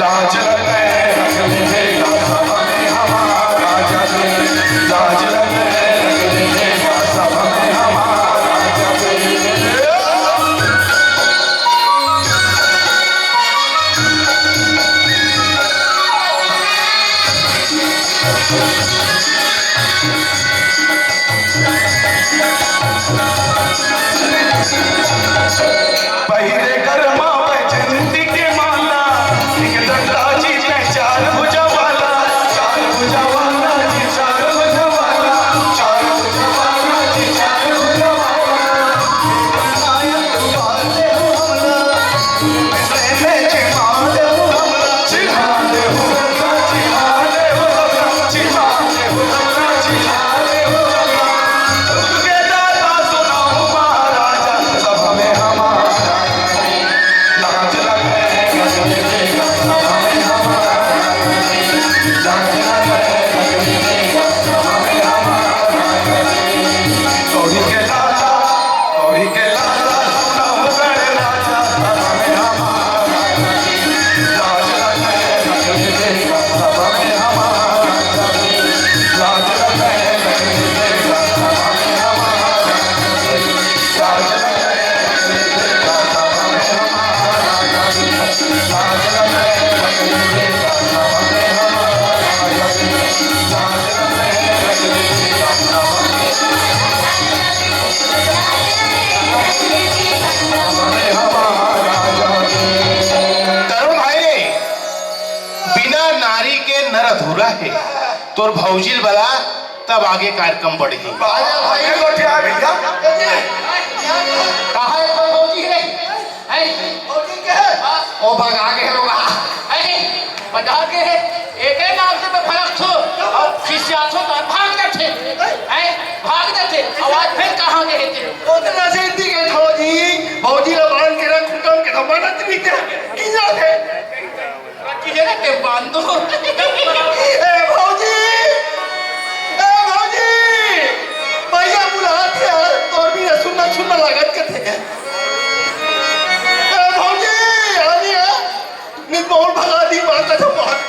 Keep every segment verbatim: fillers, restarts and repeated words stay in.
लाज लगे रख दीजिएगा सब में हमारा जग। लाज लगे रख दीजिएगा सब में हमारा जग। पहिरे गरमा बैजंती के माला, एक दंडा जी तैं चार भुजा वाला, चार भुजा वाला जी, चार भुजा वाला, चार भुजा वाला जी, चार भुजा वाला। तरुण भाई रे, बिना नारी के नर अधूरा हे। तोर भौजी ल बला, तब आगे कार्यक्रम बढ़ही। बाजा भाई गोठिया भैया। कहाँ हे तोर भौजी रे? हैं? भौजी के हे? ओ भगा के रोगा। हैं? भगा के हे? एके नाम से मैं भड़क थो, अउ खिसिया थो त भाग जाथे। हैं? भाग जाथे। आवाज फिर कहाँ के हे तेरे? ओ तो नसेंदी के भौजी, भौजी ला बांध के रख, खुटम के तो बनत भी ते। किया थे? रखी है ना के बांध दो। ए भौजी, ए भौजी, भैया बुलात हे यार, तोर भी सुनना सुनना लागत कथे। ए भौजी, आनी है। नित बहुत भगा दी माता था बहुत।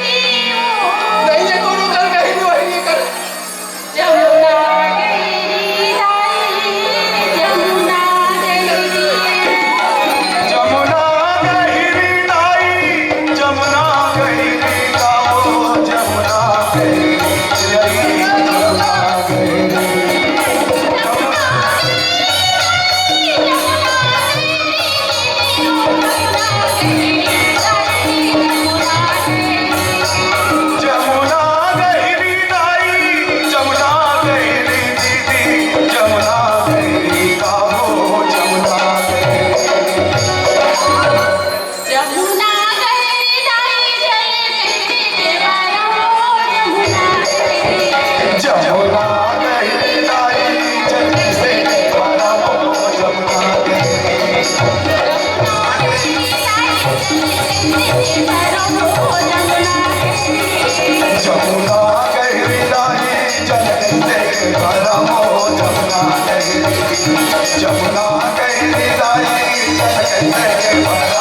नहीं, ये कोनो कर कहीं नहीं, वही नहीं कर। जमुना गहिरी दाई, जमुना गहिरी। जमुना गहिरी दाई, जमुना गहिरी दाओ, जमुना गहिरी, जमुना गहिरी। जमुना गहिरी दाई, जमुना गहिरी दीदी, जमुना गहिरी का हो, जमुना गहिरी। जमुना गहिरी दाई, जल गहिरी के बारा हो, जमुना गहिरी। जमुना गहिरी दाई, जल गहिरी के बारा हो, जमुना गहिरी। जमुना गहिरी दाई, जल गहिरी के बारा हो, जमुना गहिरी। जमुना गहिरी दाई, जल गहिरी के बारा हो, जमुना गहिरी। जमुना गहिरी दाई, जल गहिरी के बारा